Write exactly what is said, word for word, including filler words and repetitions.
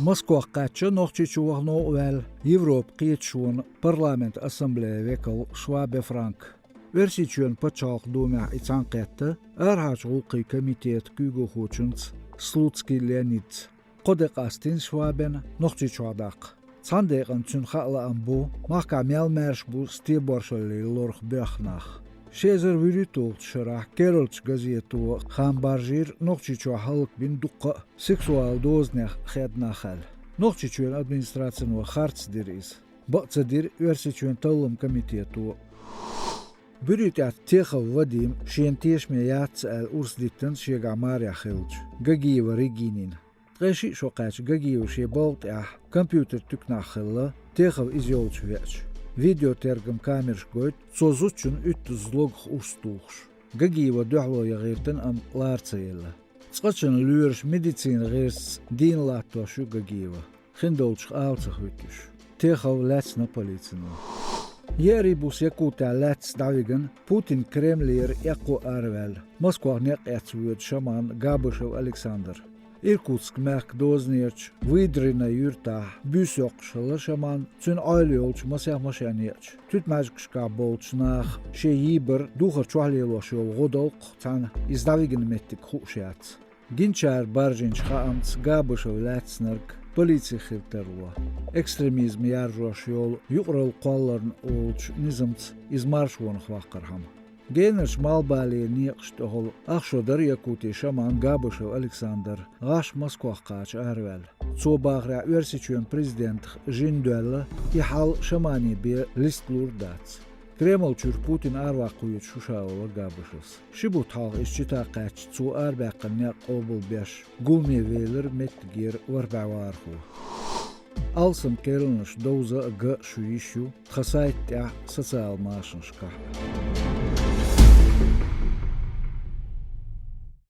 Москвах кхаьчча Нохчийчу ваха новкъа ваьлла Европа кхеташонан парламентан ассамблеян векал Швабе Франк. Оьрсийчоьнан пачхьалкхан думехь и цхьаьнакхетта, арахьарчу гӀуллакхийн комитетан куьйгалхочуьнца Слуцкий Леонидца. Кхо де къастийна Швабена Нохчийчохь даккха. Цхьана декъана цуьнан хаа лаам бу, махкахь мел маьрша бу стеборшаллин лорах боьхна нах. Ши эзар вуьрхӀитталгӀачу шарахь керлачу газето хам баржийра Нохчийчохь хӀаллакбина дуккха а сексуалан дозанех хедда нах аьлла. Нохчийчоьнан администрацино харц дира иза. Бакъ ца дира Оьрсийчоьнан талламан комитето. Буьрий тӀехь Техов Вадим шена тешаме яц аьлла урс диттина шегахь марехь хиллачу Гагиева Регинина. Ткъе шиъ шо кхаьчча Гагиева шен балха тӀехь компьютеран туьканахь хилла, Техов иза йолчу веача. Видеотергаман камераш гойту цо зудчунна уьттазза логах урс тухуш. Гагиева дуьхьало ян гӀиртина, амма лара ца елла. Цкъачунна лоьраша медицинан гӀирсаца дийна латтош ю Гагиева. Хиндолчух ала ца хӀуьтту уьш. Техов лаьцна полицино. Еарин буса Якутехь лаьцна дӀавигина, Путин Кремлера эккхо араваьлла, Москвах некъ эцна воьду шаман Габышев Александр. Иркутск мехкан дозанерчу Выдрино юьртахь буьйса йоккхуш хилла шаман, цуьнан Ӏойла йолчу масех машен еача. Туьтмаьжгашкахь болчу наха шен йийбар духар чохь лелош йолу гӀо долу-кх цхьаьна, иза дӀавигина меттиг хууш яц. Гиначара баржийначу хаамца Габышев лаьцнарг полици хила тарло, экстремизм яржош йолу юкъаралла кхолларна олучу низамца иза маршонах ваккхархьама. Генарчу малхбален некъашна тӀехула ах шо дара Якутин шаман Габышев Александр, гӀаш Москвах кхача араваьлла. Цо бахарехь, Оьрсийчоьнан президентах жин доьлла, и хьал шамане бен листа лур дац. Кремль чуьра Путин араваккха воьдуш ву ша олура Габышевс. Ши бутт хьалха иза чита кхаьчча, цо арабаьккхина некъ къобалбеш, гуламе велира меттигера ворхӀ бӀе вахархо. Алсам керланаш довза а, ган а шу йиш ю тхан сайта тӀехь, социалан машанашкахь а.